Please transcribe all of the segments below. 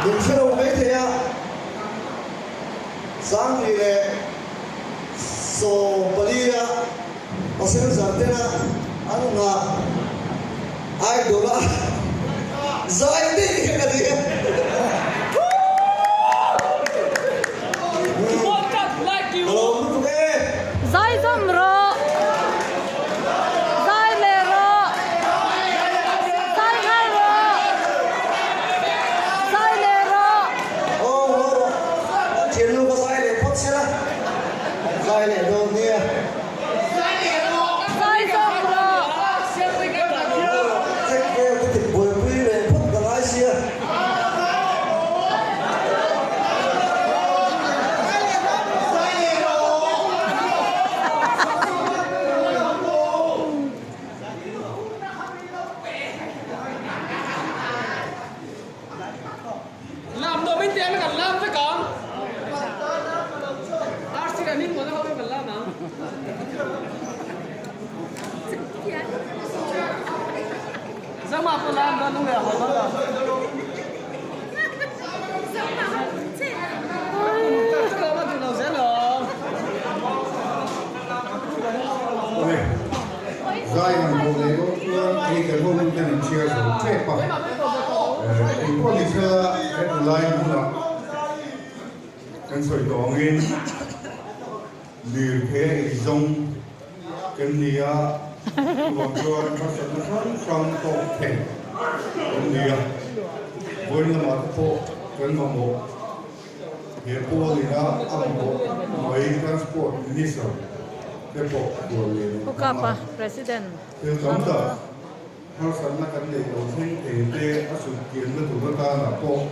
Min hre lo mai thei a, 2014 a passenger tena an nghah idol a zai daih kha ka ni a. Ka lawm lutuk e. Zai zawm rawh. Zai leh rawh. Zai nghal rawh. Zai leh rawh. Aw haw rawh. Kan thiannu ka zai leh phawt sia. Kan zai leh dawn nia. Zai zawm rawh. Check vel ka ti buaipui leh phawt ka ngai sia. Zai han hmuh leh dawn chuan hei kan ho hun hian in chhiar zo tep a, engpawh ni sela heti lai hmunah kan sawi tawh angin lirthei a eizawng kan ni a, chuvang chuan harsatna hrang hrang tawk thei kan ni a, vawiin lamah te pawh kan mamawh he pawl ina a mamawh mai Transport Minister te pawh bual leh Pu Kapa, President. Thil tam tak harsatna kan neih lo thleng thei te a sut kianna tur atana pawh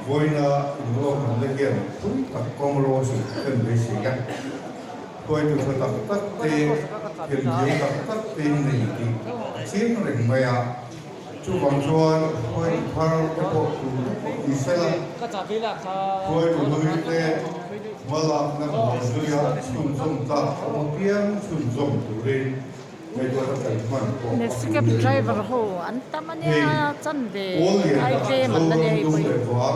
Vawiina inruahmanna hian pui tak kawng ro chu kan beisei a. Hruaitu tha tak tak te, themthiam tak tak te in nei tih a chiang reng mai a. Chuvang chuan hruaitu thar te pawh tur te pawh ni sela, hruaitu hlui te hmalakna hmuh zuia chhunzawm tlak awm apiang chhunzawm turin Taxi cab driver ho an tam a nia chanve ai tlem an la nia hei pawh hi.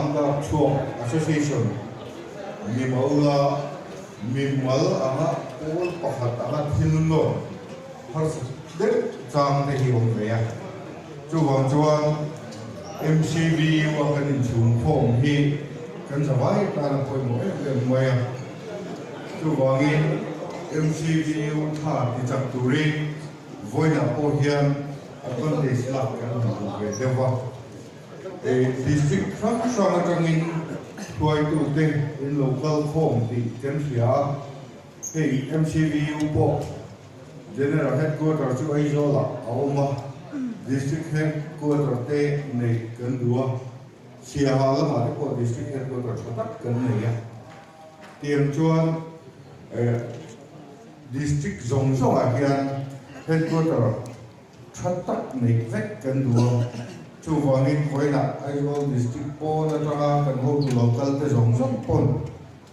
Chuvangin MCVU tha tichak turin vawiinah pawh hian advantage lak kan han duh ve deuh va. District hrang hrang atangin hruaitute in lo kal khawm tih kan hria a, hei MCVU pawh General Headquarter chu Aizawlah a awm a, District Headquarter te neih kan duh a, Siaha lamah te pawh District Headquarter tha tak kan nei a. Tiang chuan District zawng zawngah hian Headquarter tha tak neih vek kan duh a, chuvangin vawiinah Aizawl District pawn atanga kan hotu lo kal te zawng zawng pawn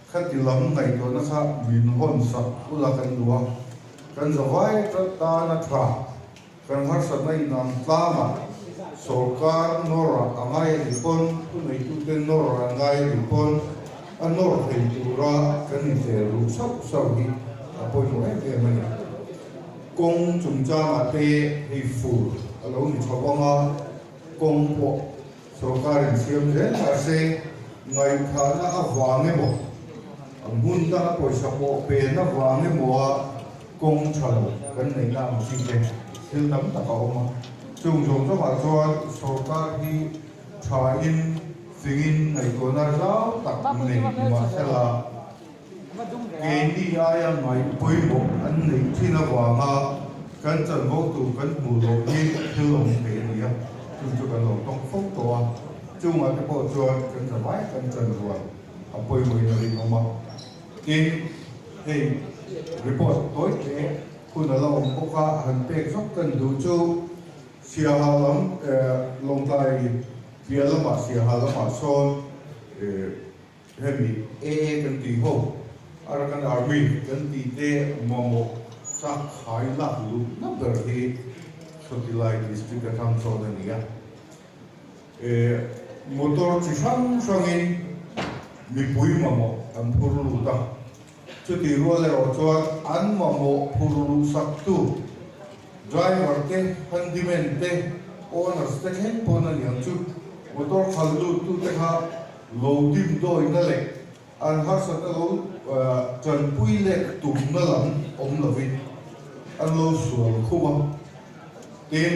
khati lam ngaihtuahna kha min hawn sak ula kan duh a, kan zavai tana tha. Kan harsatna inang tlangah sawrkar nawr a ngai a nih pawn, thuneitute nawr an ngai a nih pawn a nawr thei tura kan inhel ruh sauh sauh hi a pawimawh em em a ni. Kawng chungchangah te hei fur a lo ni chho ang a, kawng pawh sawrkarin siam zel mah se ngaihthahna avang emaw, a hmun danga pawisa pawh pen avang emaw a, Kawng tha lo kan neihna ang chi te thil tam tak a awm a, chung zawng zawngah chuan sorkar hi thain fingin ngaihtuahna zau tak nei nimahsela keini aia ngaih pawimawh an neih thin avanga kan chanvo tur kan hmuh loh hi thil awm thei a ni a, chung chu kan lo tawng fo tawh a, chungah te pawh chuan kan zavai kan chanrual a pawimawhin a rinawm a. Tin, hei report tawi hle hun a la awm bawk a, han pek zawk kan duh chu Siaha lam Lawngtlai piah lamah Siaha lamah sawn hemi AA kan tih ho Arakan Army kan tih te mamawh chak khai lak luhna ber hi Sawtilai District atang sawn a ni a. Motor chi hrang hrangin mipui mamawh an phur lut a, chutih rual erawh chuan an mamawh phur luhsaktu driver te, handyman te, owners te thleng pawn a niang chu motor khal luttute kha lo dimdawina leh an harsatna lo tanpui leh tumna lam awm lovin an lo sual khum a. Tin,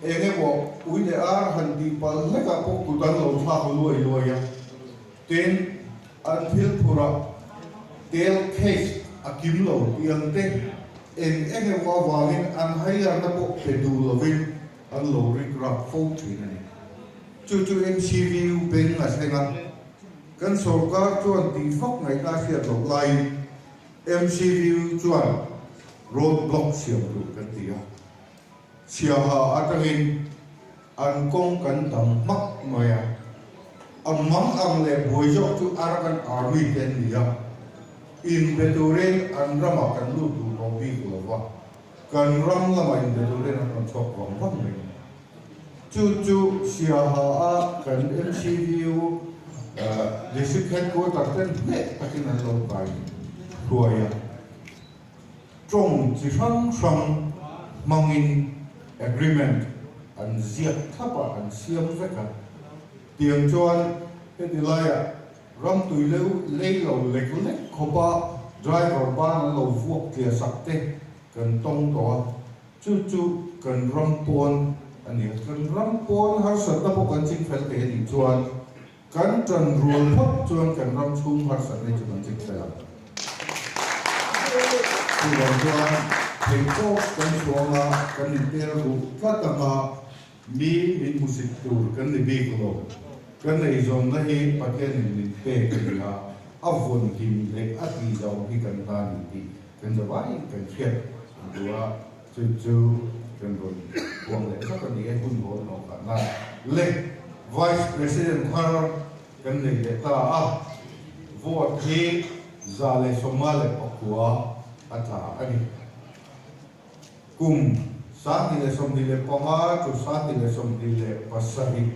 eng emaw ui leh ar han tih palh hlekah pawh kut an lo thlak luai luai a. Tin, an thil phurah tel case a kim lo tih ang te, eng eng emaw avangin an hailarna pawh pe duh lovin an lo rik rak fo thin a ni. Chu chu MCVU beng a thleng a. Kan sorkar chuan tih fak ngaihna a hriat loh laiin MCVU chuan road block siam tur kan ti a, chhiaha atangin an kawng kan dang hmak mai a, a mang ang leh buai zawk chu Arakan Army te an ni a, inbe turin an ramah kan lut duh tawh bik lo va, kan ram lamah inbe turin an rawn chhuak vang vang mai. Chu chu Siaha a kan MCVU District Headquarter ten hneh takin an lo kai hruai a. Tawng chi hrang hrang hmangin agreement an ziak thlap a, an siam vek a. Tiang chuan heti laiah ram tui leu lei lo lek lek khawpa driver ban an lo vuak tliah sak te kan tawng tawh a. Chu chu kan ram pawn a ni a, kan ram pawn harsatna pawh kan ching fel thei a nih chuan kan tan rual phawt chuan kan ram chhung harsatna hi chu kan ching fel ang. Chuvang chuan theihtawp kan chhuang a, kan intel ruh tlat ang a, mi min hmusit tur kan ni bik lo. Kan eizawnna hi Pathianin min pek a ni a, a vawn him leh a tihzauh hi kan ta a ni tih Kan zavaiin kan hriat duh a, chu chu kan rawn buang leh vak a ni e, hun hawn hlawh kah nan leh Vice President thar kan nei leh ta a, vote hi 154 a tla a ni. Kum 2025 to 2027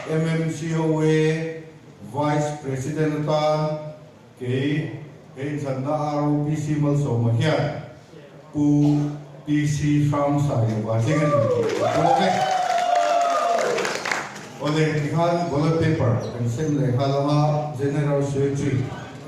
MMCOA Vice President atan Kei he inthlanna ROPC Malsawma hian Pu PC Hramsailova thleng a ni tih ka puang e. Awle, tikhan ballot paper kan sem leh nghal ang a, General Secretary.